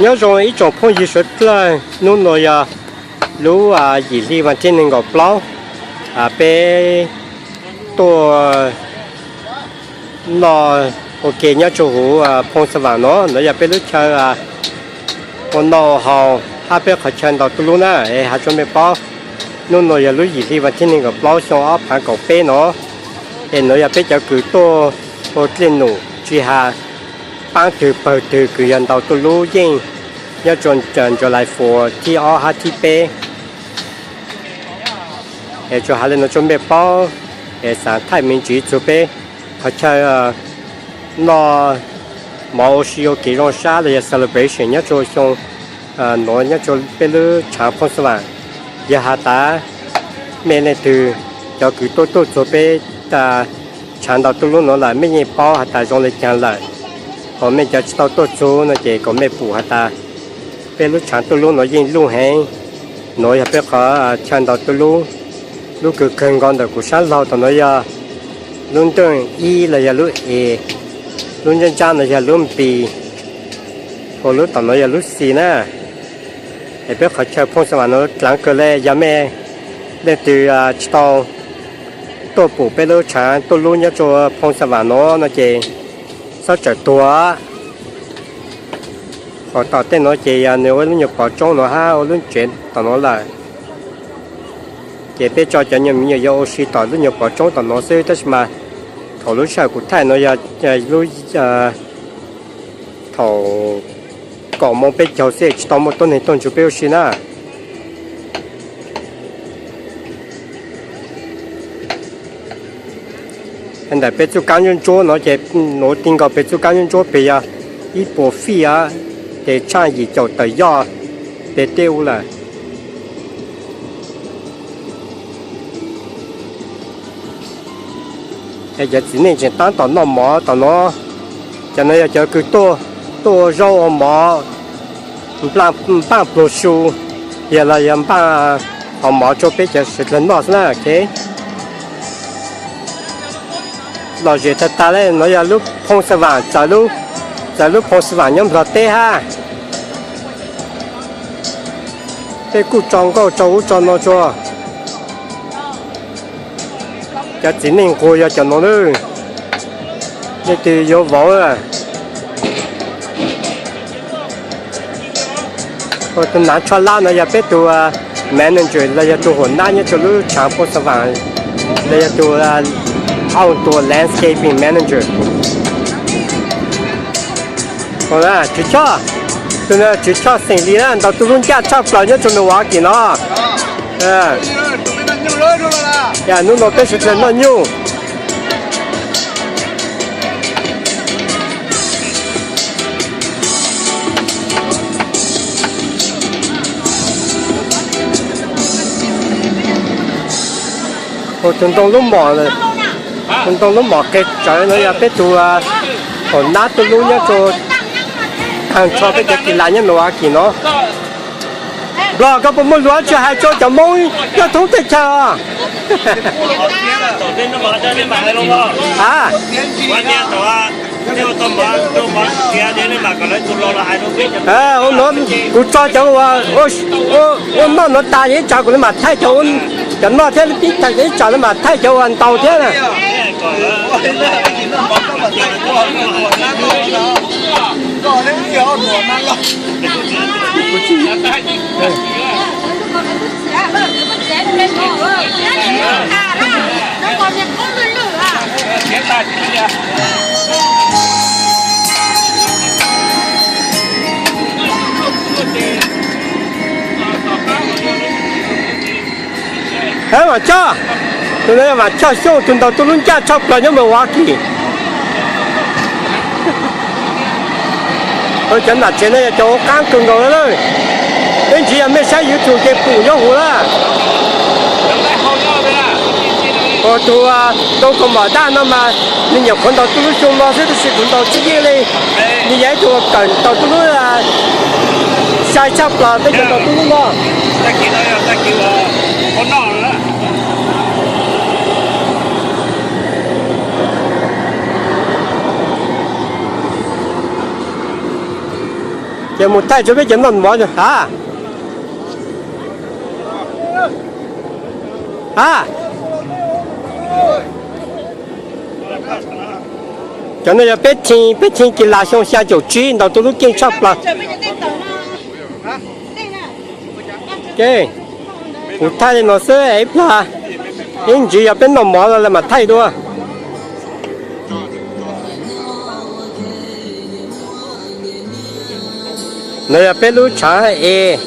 Nyob zoo ib tsoom phooj ywg suav dlawg, hnub no yog lub yim hli vas thib nees nkaum plaub, peb tuaj noj ua ke nyob rau huv Phoo Xa Vam no, no yog peb lub chaw ua noj haus hab peb qhov chaw ntaus tuj lub na. Es has rua mej paub, hnub no yog lub yim hli vas thib nees nkaum plaub xyoo ob phav kaum peb no, es no yog peb cov kws tuaj ua dlej num tsi has paab twg pawg twg kws yog ntaus tuj lub yeej nyob rua July Fourth thib ob hab thib peb. Es tsuas has le no rua mej paub, es xaav thaij me ntsis txug peb qhov chaw noj mov ua si ua kev zoo sab los yog celebration nyob rua xyoo nuav nyob rua peb lub tshaav Phoo Xa Vam. Yog has tas mej leej twg cov kws tuaj tuaj txug peb tshaav ntaus tuj lub nuav lawm mej yeej paub has tas zoo le caag lawm. Ho mej cov tsi tau tuaj txug no ces kom mej pum has tas peb lub tshaav tuj lub nuav yeej luj heev. Nuav yog peb qhov chaw ntaus tuj lub. Lub kws kawg nkaus ntawm kuv sab laug tom nuav yog lub nteej ib los yog lub A, lub ntsab ntsab no yog lub B, ua lub tom nuav yog lub C na. Es peb qhov chaw Phoo Xa Vam nuav dlaav kawg le, yog mej leej twg tsi tau tuaj pum peb lub tshaav tuj lub nyob rua Phoo Xa Vam nuav no ces txhob tsawm tuag. Hov tom tej nuav ces yog nws ua lub nyuas pov roob nuav hab ua lub tsev tom nuav lawm. Ces peb tso cov nyuag miv nyuam yaus ua si tom lub nyuas pov roob tom nuav xwb, tab sis mas thaum lub sij hawm kuv thaij nuav yog lub thaum kaum moos peb caug xwb, tsi tau muaj tuab neeg tuaj nrug peb ua si na. Ntawm peb txuj kaab ntsuab ntsuab no ces nuav ti nkaus peb txuj kaab ntsuab ntsuab pem yog ib puas feet, ces tshaaj yim caum tawm yoj pem tej ub lawm. Es cov txiv neej tseem taab tom noj mov tom nuav. Cov nuav yog cov kws tuaj ua zaub ua mov, npaaj pluag su, yog los yog npaaj hov mov rua peb cov suav dlawg noj xwb na. Lom zem tag tag le, nuav yog lub Phoo Xa Vam, txawv lub Phoo Xa Vam nyob Nplog teb hab. Peb kuj tso nkauj tso ub tso no rua. Cov txiv neej nquag yog cov nuav lawm. Leej twg yuav vauv? Tus nav tsho lab no yog peb tug manager los yog tug huam nab nyob rua lub tshaav Phoo Xa Vam, los yog tug, au, tug landscaping manager. Tswv Choj, tug no Tswv Choj xeem Lis na, ntaus tuj lub ncaj tshaj plaws nyob rua Milwaukee no. Hnub no peb suav dlawg noj nyuj. Tus ntoo lub mom, tus ntoo lub mom qe tsawv no yog peb tug huam nab tuj lub nyob rua taag nrho peb cov kis las nyob Milwaukee no. Nplog, koj puas muaj lus dlaab tsi hais rua cov Moob nyob thoob teb chaws? A, ua nuav kuv tso cov uas ua noj nuav tas, ib tsam kuv le maam thaij cov, cov noj thiab, ib tsam le maam thaij cov uas ntaus thiab na. Vaam Choj, tus no yog Vaam Choj Xyooj, tus ntaus tuj lub ncaj tshaj plaws nyob Milwaukee. Cov nam tsev no yog cov ua qaab kawg nkaus lawm. Ib ntsis yog mej saib YouTube ces pum nyob huv lawm. Tus ntoo kaus mom daj no mas nws nyuam qhuav ntaus tuj lub xyoo no xwb, tab sis kuv ntaus tsis yeej li. Nws yog ib tug kawm ntaus tuj lub sai tshaj plaws peb cov ntaus tuj lub no. Ces mus thaij rau peb cov noj mov a. A, cov no yog peb thi, peb thi kis las xyoo xya caum tsib ntaus tuaj lub ceej tshaj plaws. Kuv thaij li no xwb ib plag, ib ntsis yog peb noj mov los lawv mam thaij dua. No yog peb lub tshav es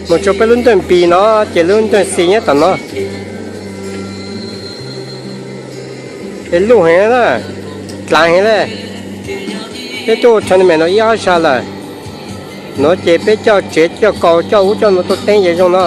mus rau peb lub ntej Npis no, ces lub ntej Xis nyob tom no. Es luj heev na, dlaav heev le. Peb tuaj ua tournament no ib ob zaug lawm. No ces peb coj tsev coj kaus coj ub coj no tuaj teeb ces zoo no.